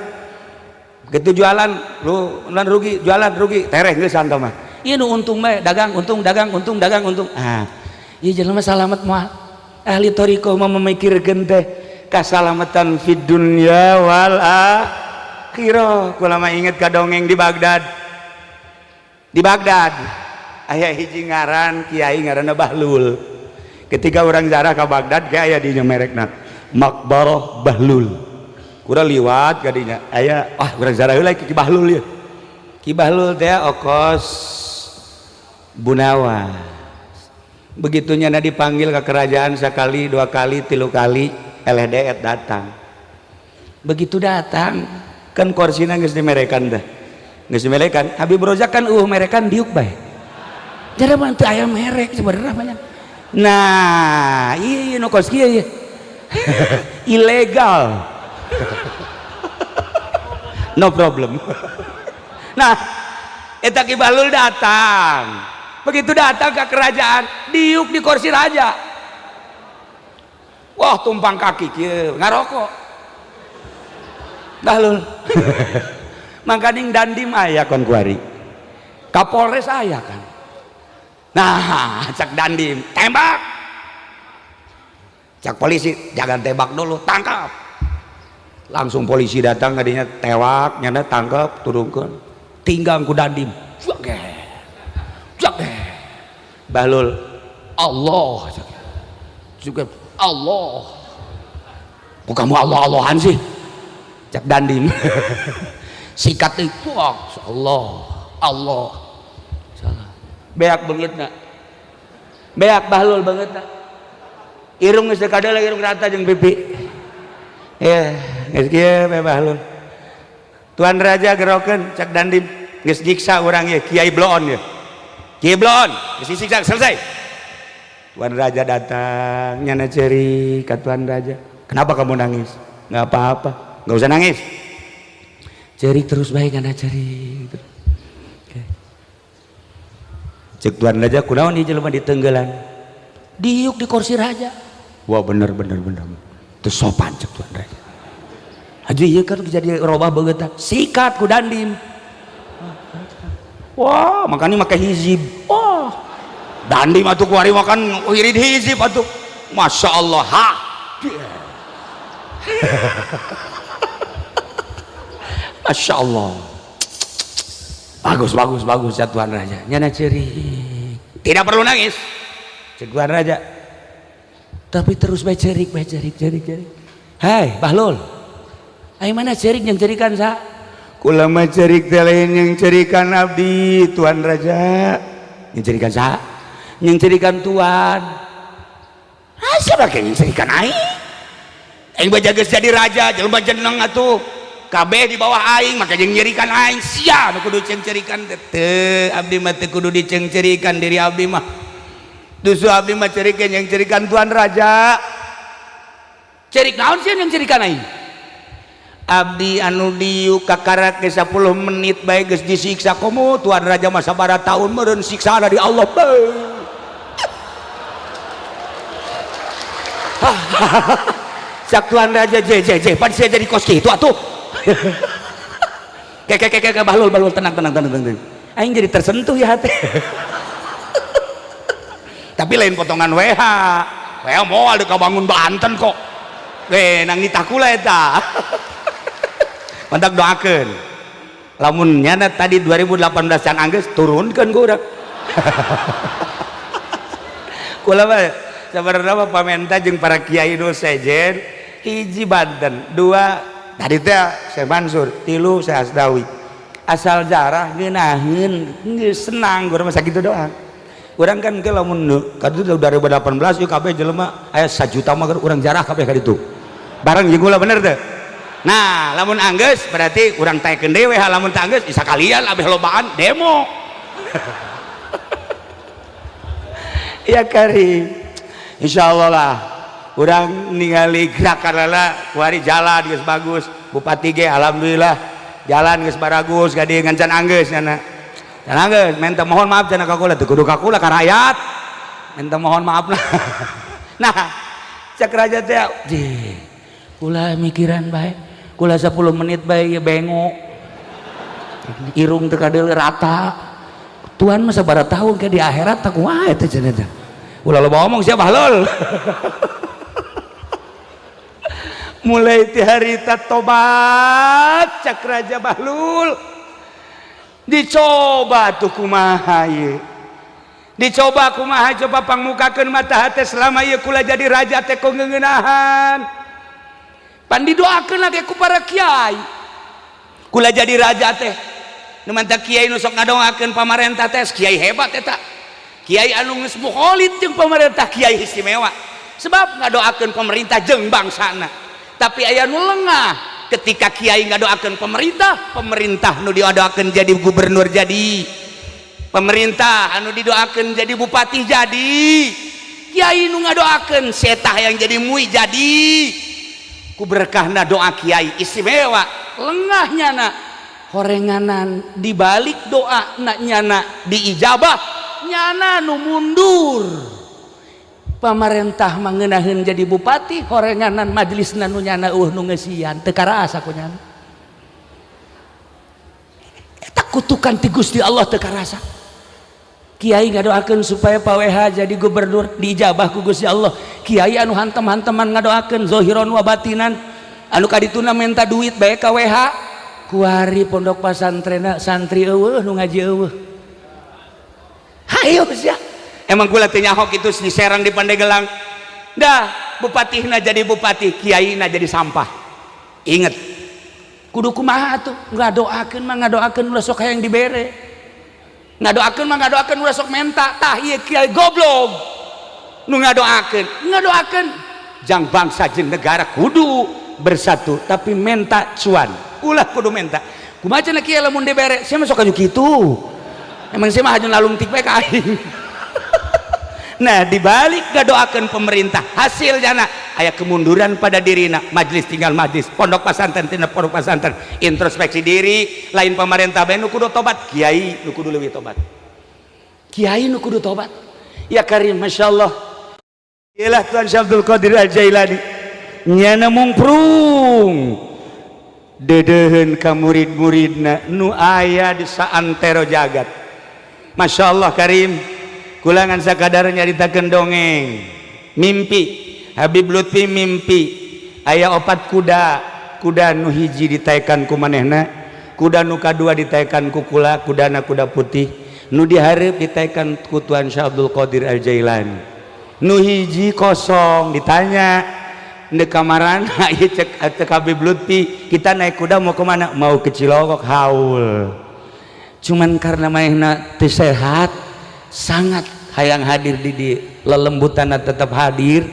gitu, jualan lu lan rugi, jualan rugi, tereh geus santo mah ieu nu untung bae, dagang untung, dagang untung, dagang untung. Ah, ieu jelema salamat moal? Ahli thoriqoh mah memikirkeun teh kasalamatan fid dunya wal akhirah. Kula mah inget ka dongeng di Baghdad. Di Baghdad aya hiji ngaran kiai, ngaranna Bahlul. Ketika orang ziarah ka Baghdad ge aya dinya merekna Makbarah Bahlul. Kurang liwat kadinya aya, ah, urang ziarah heula ki Bahlul ya. Ki Bahlul teh okos Bunawa. Begitunya na dipanggil ke kerajaan sekali, dua kali, tilu kali, LHDR datang. Begitu datang kan korsina geus dimerekan dah, geus dimerekan. Habib Rozak kan merekan diuk bae, jadi mah teu aya merek sebenarnya banyak. Nah, iya, nu kos kieu ieu ilegal, no problem. Nah, eta Ki Bahlul datang. Begitu datang ke kerajaan, diuk di kursi raja. Wah, tumpang kaki kieu, ngarokok Bahlul. Mangkaning Dandim aya kon kuari, Kapolres aya kan. Nah, cak Dandim, "Tembak." Cak polisi, "Jangan tembak dulu, tangkap." Langsung polisi datang kadinya, tewak nyana, tangkap, turunkan, tinggang ku Dandim. Jak jak Bahlul, "Allah juga Allah." "Kok kamu Allah Allahan sih?" cak Dandim. Sikat itu, Allah Allah salah, beak banget na, beak Bahlul banget na, irung geus kadal, irung rata jeung pipi ya geus kieu bae Bahlul. "Tuan Raja, gerokeun," cak Dandim, "geus nyiksa urang ya Kiai Bloon ya, Kiai Bloon geus disiksa selesai." Tuan Raja datang, nyana ceri ka Tuan Raja, "Kenapa kamu nangis?" "Nggak apa-apa." "Nggak usah nangis." Ceri terus baik, nyana ceri. Oke. Cek Tuan Raja, "Kunaon ieu jelema ditenggelan, diuk di kursi raja?" "Wah, bener bener bener, itu sopan," cek Tuan Raja. "Haji, ieu kan jadi robah beungeutna." Sikat ku Dandim. Wah, makanya make hizib. Wah, Dandim atuh kuari makan wirid hizib atuh, masya Allah. Ha, masya Allah, bagus bagus bagus ya Tuan Raja. Nyana ceri, "Tidak perlu nangis," cek Tuan Raja. Tapi terus bae cerik bae, cerik cerik cerik. "Hai Bahlul, ayo mana cerik, yang cerikan sa?" "Kula mah cerik teh lain yang cerikan abdi, Tuan Raja." "Yang cerikan sa?" "Yang cerikan Tuan." "Ah, siapa yang cerikan aing? Aing bae geus jadi raja, jelema jeneng atuh kabeh di bawah aing, maka jeung nyerikan aing. Sia nu kudu cengcerikan teh, abdi mah teu kudu dicengcerikan diri abdi mah. Dusu abdi mah cerikeun yang cerikan Tuan Raja." "Cerik naon sih yang cerikan aing?" "Abdi anu diuk kakarak ke 10 menit bae geus disiksa, komo Tuan Raja mah sabaraha tahun meureun siksa dari Allah." Cak Tuan Raja, "Je je je, pan sia jadi kos kitu atuh." Ke ke ke ke, Bahlul, Bahlul, tenang tenang tenang tenang. Aing jadi tersentuh ya hati. Tapi lain potongan WH. WH moal deka bangun Banten kok. We nang nitah kula eta. Mantak doakeun. Lamun nyana tadi 2018 can anggeus turunkeun ku urang. Kula mah sabarna mah pamenta jeung para kiai nu sejen hiji Banten, dua tadi teh Syekh Mansur, tilu Syekh Asdawi. Asal jarah ngeunaheun geus senang urang mah sakitu doang. Urang kan ke lamun kaditu 2018 ieu kabeh jelema aya 1 juta mah urang jarah kabeh ka ditu. Bareng jeung kula bener teu? Nah, lamun anggeus berarti urang taekeun dewe, lamun teu anggeus sakalian abeh lobaan demo. Ya kari. Insyaallah lah urang ningali gerakan lala kuari jalan geus bagus, bupati ge alhamdulillah jalan geus baragus ka dieu ngan can anggeus nya. Can anggeus minta mohon maaf cenah ka kula teu kudu ka kula ka rakyat. Minta mohon maaf lah. Nah, cek raja teh kula mikiran bae, kula 10 menit bae ieu bengok. Irung teu kadeuleu rata. Tuhan mah sabaraha tahun ke di akhirat tak kumaha eta cenah teh. Ulah loba omong sia bahlul. Mulai ti harita tobat cak raja bahlul. Dicoba tuh kumaha ieu. Dicoba kumaha coba pangmukakeun mata hate selama ieu kula jadi raja teh kok ngeunahan. Pan didoakeun lagi ku para kiai. Kula jadi raja teh. Nu mantap kiai nu sok ngadoakeun pamarentah teh kiai hebat eta. Kiai anu geus mukholid jeung pamarentah kiai istimewa. Sebab ngadoakeun pemerintah jeung bangsana. Tapi aya nu lengah ketika kiai ngadoakeun pemerintah, pemerintah nu didoakeun jadi gubernur jadi, pemerintah anu didoakeun jadi bupati jadi, kiai nu ngadoakeun setah yang jadi mui jadi. Ku berkahna doa kiai istimewa lengah nyana horenganan dibalik doa na nyana diijabah nyana nu mundur. Pamarentah mangenaheun jadi bupati horenganan majelisna nu nyana eueuh nu ngeusian teu karasa ku nyana. Eta kutukan ti Gusti Allah teu karasa. Kiai ngadoakeun supaya Pak WH jadi gubernur diijabah ku Gusti Allah. Kiai anu hantem-hanteman ngadoakeun zahiron wa batinan anu kadituna menta duit bae ka WH kuari pondok pasantrenna santri eueuh nu ngaji eueuh. Hayo sia. Emang kula teu nyaho kitu di Serang di Pandegelang. Dah bupatihna jadi bupati, kiaina jadi sampah. Inget. Kudu kumaha atuh? Ngadoakeun mah ngadoakeun ulah sok hayang dibere. Ngadoakeun mah ngadoakeun ulah sok menta. Tah ieu kiai goblok. Nu ngadoakeun, ngadoakeun jang bangsa jeung negara kudu bersatu, tapi menta cuan. Ulah kudu menta. Kumaha cenah kiai lamun dibere? Sia mah sok anu kitu. Emang sia mah haju nalungtik bae ka aing. Nah dibalik ngadoakeun pemerintah hasilnya na aya kemunduran pada dirina, majelis tinggal majelis, pondok pesantren tina pondok pesantren, introspeksi diri, lain pemerintah bae nu kudu tobat, kiai nu kudu leuwih tobat, kiai nu kudu tobat. Ya karim, masyaallah. Iyalah Tuan Syekh Abdul Qadir Al Jailani nyana mungprung deudeuheun ka murid-muridna nu aya di saantero jagat. Masyaallah karim. Kulangan sakadar nyaritakeun dongeng mimpi Habib Lutfi mimpi aya opat kuda, kuda nu hiji ditaekan ku manehna, kuda nu kadua ditaekan ku kula, kudana kuda putih, nu dihareup ditaekan ku Tuan Syekh Abdul Qadir Al Jailani, nu hiji kosong. Ditanya ndek kamarana ieu cek Habib Lutfi, kita naik kuda mau kemana? Mau ke Cilongok haul. Cuman karena manehna teu sehat sangat hayang hadir di lelembutan tetap hadir,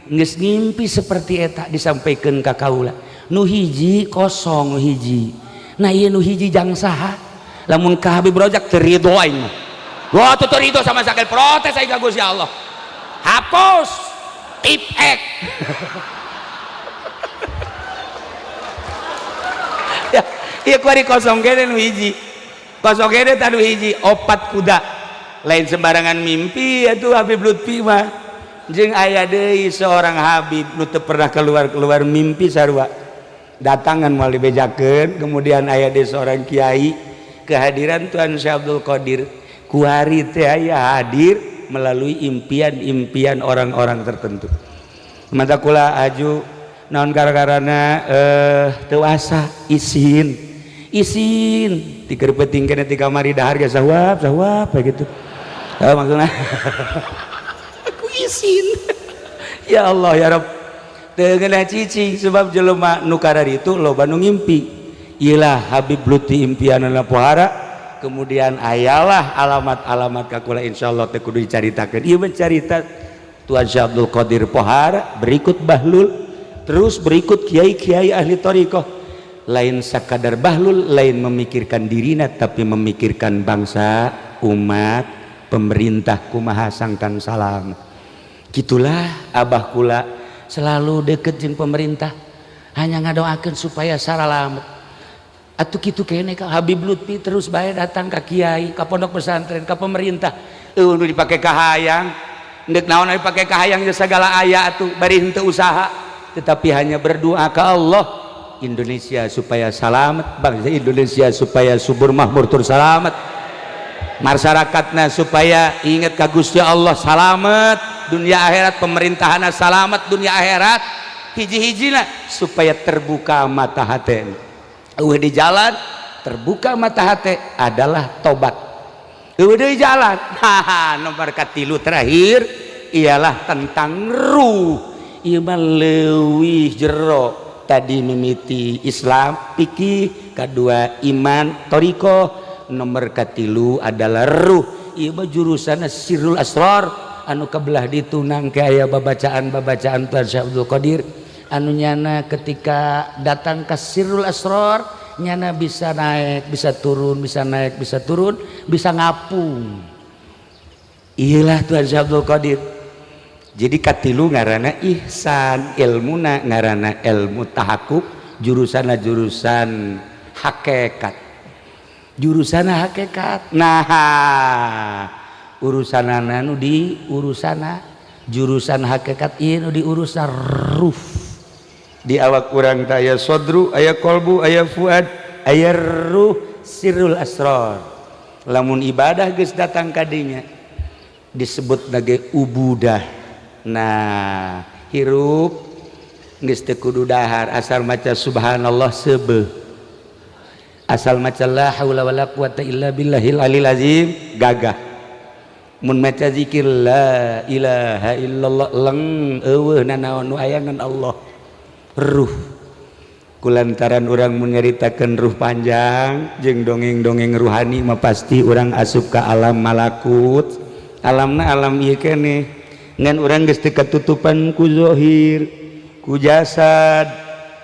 geus ngimpi seperti eta disampaikan ka kaula, nu hiji kosong nu hiji. Nah ieu nu hiji jang saha? Lamun ka Habib Rojak teu ridho aing mah. Wah teu ridho sama sekali, protes aing ka Gusti Allah, hapus tip ek. Ya ieu kuari kosong kene nu hiji, kosong kene tah nu hiji opat kuda. Lain sembarangan mimpi itu Habib Lutfi mah. Jeung aya deui seorang Habib nu teu pernah keluar-keluar mimpi sarua datangan moal dibejakeun. Kemudian aya deui seorang kiai kehadiran Tuan Syekh Abdul Qadir kuari teh aya hadir melalui impian-impian orang-orang tertentu. Mata kula aju Naon gara-garana teu asa isin. Isin ti keur peuting keneh ti kamari dahar ge sawap sawap gitu. Oh, maksudna aku isin. Ya Allah ya Rabb. Teu ngeunah cicing sebab jelema nu kararitu loba nu ngimpi. Ilah Habib Lutfi impianana pohara, kemudian ayalah alamat-alamat ka kula insyaallah teu kudu dicaritakeun. Ieu mah carita Tuan Syekh Abdul Qadir pohara, berikut Bahlul, terus berikut kiai-kiai ahli thariqah. Lain sakadar Bahlul, lain memikirkan dirina tapi memikirkan bangsa, umat, pemerintah kumaha sangkan salam. Gitulah abah kula selalu deket jeung pemerintah, hanya ngadoakeun supaya saralamet. Atuh kitu kene ka Habib Lutfi terus bae datang ka kiai, ka pondok pesantren, ka pemerintah. Eueuh nu dipake kahayang, deuk naon dipake kahayang geus sagala aya atuh bari henteu usaha, tetapi hanya berdoa ka Allah Indonesia supaya selamat, bangsa Indonesia supaya subur makmur tur selamat, masyarakatna supaya ingat ka Gusti Allah selamat dunia akhirat, pemerintahanna selamat dunia akhirat, hiji-hijina supaya terbuka mata hati. Eueuh di jalan terbuka mata hati adalah tobat. Eueuh di jalan, haha, nomor katilu terakhir ialah tentang ruh. Ieu mah leuwih jero. Tadi mimiti Islam fikih, kedua iman thariqah, nomor katilu adalah ruh. Ieu mah jurusan sirrul asrar anu kebelah ditu nangke aya babacaan-babacaan Tuan Syekh Abdul Qadir anu nyana ketika datang ke sirrul asrar nyana bisa naik bisa turun, bisa naik bisa turun, bisa ngapung. Iyalah Tuan Syekh Abdul Qadir. Jadi katilu ngarana ihsan, ilmuna ngarana ilmu tahakuk, jurusanna jurusan hakikat, jurusan hakikat. Nah, urusanana nu di urusana jurusan hakikat ieu nu di urusan ruh. Di awak urang teh aya sodru, aya kolbu, aya fuad, aya ruh, sirrul asrar. Lamun ibadah geus datang kadinya disebut nage ubudah. Nah, hirup geus teu kudu dahar asal maca subhanallah seubeuh, asal maca la haula wala quwata illa billahil alil azim gagah, mun maca zikir la ilaha illallah leng eueuh nanaon nu aya ngan Allah. Ruh kulantaran urang mun nyaritakeun ruh panjang jeung dongeng-dongeng ruhani mah pasti urang asup ka alam malakut, alamna alam ieu keneh ngan urang geus teu katutupan ku zahir ku jasad,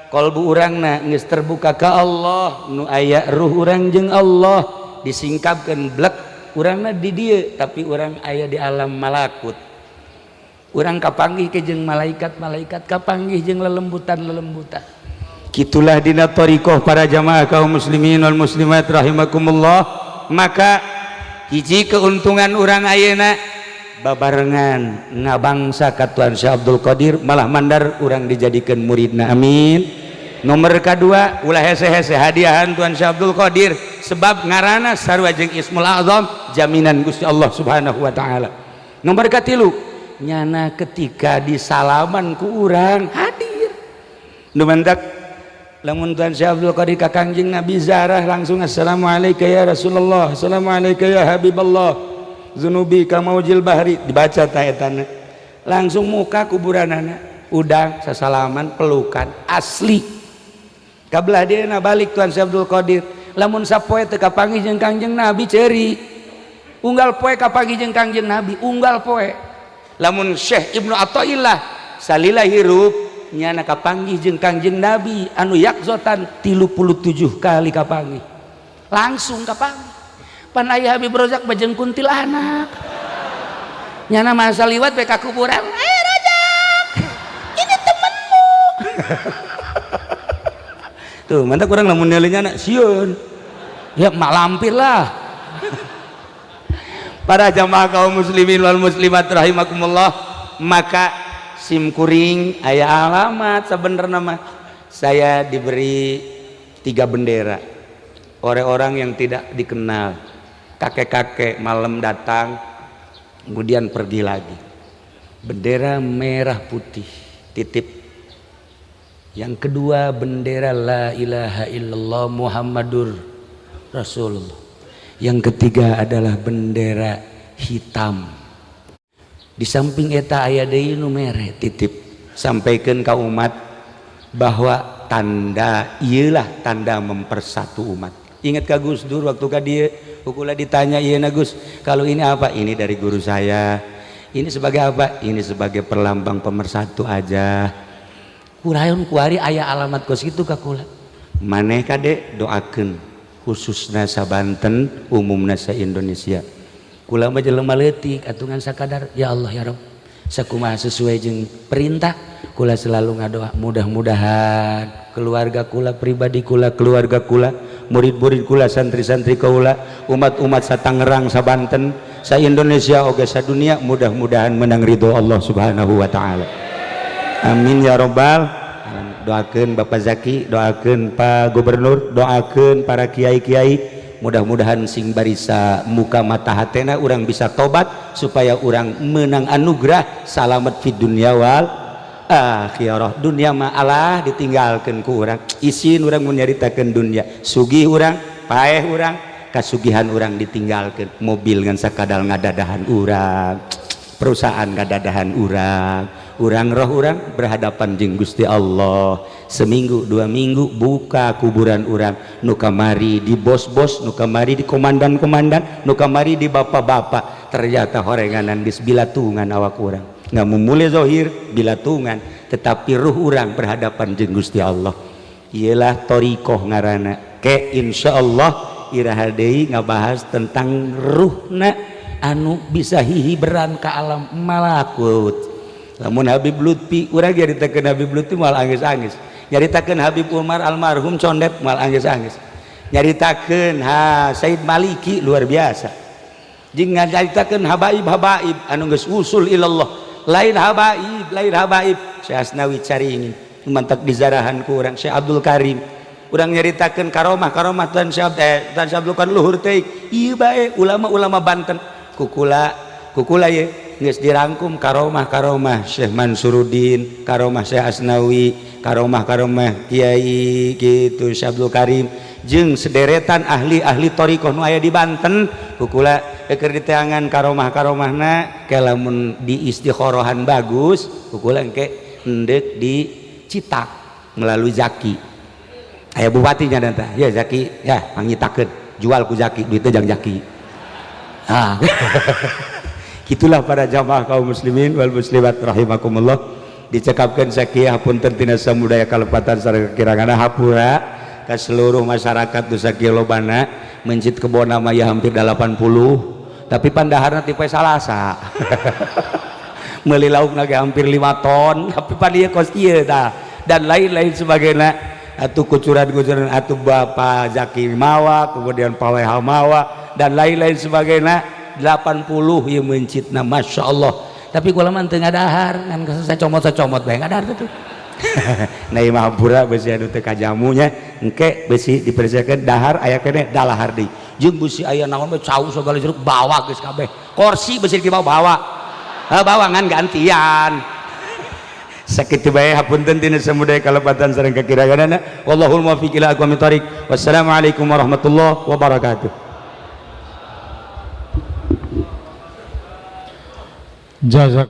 kolbu urangna geus terbuka ka Allah, nu aya ruh urang jeung Allah disingkapkeun blek urangna di dieu tapi urang aya di alam malakut. Urang kapanggih ke jeung malaikat-malaikat, kapanggih jeung lelembutan-lelembutan. Kitulah dina thariqah para jamaah kaum muslimin wal muslimat rahimakumullah. Maka hiji keuntungan urang ayeuna babarengan ngabangsa ka Tuan Syekh Abdul Qadir, malah mandar urang dijadikan muridna, amin. Nomor kedua, ulah hese-hese hadiahan Tuan Syekh Abdul Qadir sebab ngarana sarua jeung Ismul Azam, jaminan Gusti Allah Subhanahu wa taala. Nomor katilu, nyana ketika disalaman ku urang hadir. Nu mantak lamun Tuan Syekh Abdul Qadir ka Kangjeng Nabi zarah langsung assalamualaikum ya Rasulullah, assalamualaikum ya Habiballah, zunubi kamaujil bahri, dibaca ta etana langsung muka kuburanana udang sasalaman pelukan asli. Kabelah dia balik Tuan Syekh Abdul Qadir lamun sapoe teu kapanggih jeung Kangjeng Nabi ceuri, unggal poe kapanggih jeung Kangjeng Nabi unggal poe. Lamun Syekh Ibnu Athaillah salila hirup nyana kapanggih jeung Kangjeng Nabi anu yakzotan 37 kali kapanggih, langsung kapanggih. Pan aya Habib Rozak bajeng kuntilanak nyana masa liwat bae ka kuburan, eh Rozak ini temenmu tuh. Mantap kurang lamun nyana sieun ya mak lampir lah. Para jamaah kaum muslimin wal muslimat rahimakumullah, maka sim kuring aya alamat. Sebenarnya mah saya diberi 3 bendera orang-orang yang tidak dikenal, kakek-kakek malam datang kemudian pergi lagi, bendera merah putih titip. Yang kedua bendera la ilaha illallah Muhammadur Rasulullah. Yang ketiga adalah bendera hitam. Di samping eta aya deui nu mere titip sampaikan ka umat bahwa tanda iyalah tanda mempersatu umat. Ingat ka Gus Dur waktu ka dieu kukula ditanya, "Ieu na Gus, kalau ini apa?" "Ini dari guru saya." "Ini sebagai apa?" "Ini sebagai perlambang pemersatu aja." Kurayon kuari aya alamat kos kitu ka kula. Maneh kade doakeun khususna sa Banten, umumna sa Indonesia. Kula mah jelema leutik atuh ngan sakadar ya Allah ya Rabb. Sakumaha sesuai jeung perintah kula selalu ngadoa mudah-mudahan keluarga kula, pribadi kula, keluarga kula, murid-murid kula, santri-santri kula, umat-umat sa Tangerang, sa Banten, sa Indonesia oge sa dunia mudah-mudahan menang ridho Allah Subhanahu wa taala. Amin ya robbal. Doakeun Bapak Zaki, doakeun Pak Gubernur, doakeun para kiai-kiai, mudah-mudahan sing barisa muka mata hatena urang bisa tobat supaya urang menang anugerah salamet fid dunya wal akhirah. Dunia mah Allah ditinggalkeun ku urang, isin urang mun nyaritakeun dunia. Sugih urang, paeh urang, kasugihan urang ditinggalkeun, mobil ngan sakadal ngadadahan urang, perusahaan ngadadahan urang, urang roh urang berhadapan jeung Gusti Allah. Seminggu 2 minggu buka kuburan urang, nu kamari di bos-bos, nu kamari di komandan-komandan, nu kamari di bapak-bapak, ternyata horenganan geus bilatungan awak urang. Nggak memulai zohir bilatungan, tetapi ruh urang berhadapan jeung Gusti Allah. Iyalah torikoh ngarana. Ke insyaallah iraha deui ngabahas tentang ruhna anu bisa hihiberan ke alam malakut. Lamun Habib Lutfi, urang nyaritakeun Habib Lutfi moal angis-angis, nyaritakeun Habib Umar almarhum condet moal angis-angis, nyaritakeun ha Said Maliki luar biasa, jeung nyaritakeun habaib-habaib anu geus usul ilallah, lain habaib, lain habaib Syekh Asnawi Caringin mantak dizarahan ku urang, Syekh Abdul Karim, urang nyaritakeun karomah karomah Tuan Syekh Tuan Syekh Abdul Karim luhur teh ieu bae ulama-ulama Banten. Kukula kukula ye geus dirangkum karomah karomah Syekh Mansuruddin, karomah Syekh Asnawi, karomah karomah Kiai gitu Syekh Abdul Karim jeung sederetan ahli-ahli thariqah nu aya di Banten. Kukula keur diteangan karomah karomahna ke lamun di istikhorohan bagus kukula engke endek dicitak melalui Zaki. Aya bupatinya dan ya Zaki ya mangitakeun jual ku Zaki, duitnya jang Zaki. Ah, itulah para jamaah kaum muslimin wal muslimat rahimakumullah, dicekapkan sakieu punten tina samudaya kalepatan sareng kekirangan, hapura ke seluruh masyarakat nu sakieu lobana. Mencit kebon nama ya hampir 80, tapi pandaharna tipe Salasa, meuli lauk ge hampir 5 ton, tapi pan ieu kos ieu tah dan lain-lain sebagainya. Atuh kucuran-kucuran atuh Bapak Zaki mawa, kemudian Pak WH mawa dan lain-lain sebagainya. 80 ieu mencitna, Masya Allah, tapi kula mah teu ngadahar ngan saya comot-comot bae ngadahar tuh. Nah, ieu mah hampura besi anu teu kajamunya, engke besi dipersiapkeun dahar aya keneh dalahar deui jeung besi aya naon bae, cau segala jeruk bawa geus kabeh, kursi besi dibawa bawa bawa ngan gantian. Sakitu bae, hapunten tina samudaya kalepatan sareng kakiranganna. Wallahul muwaffiq ila aqwamit thoriq. Wassalamualaikum warahmatullahi wabarakatuh. Jazak.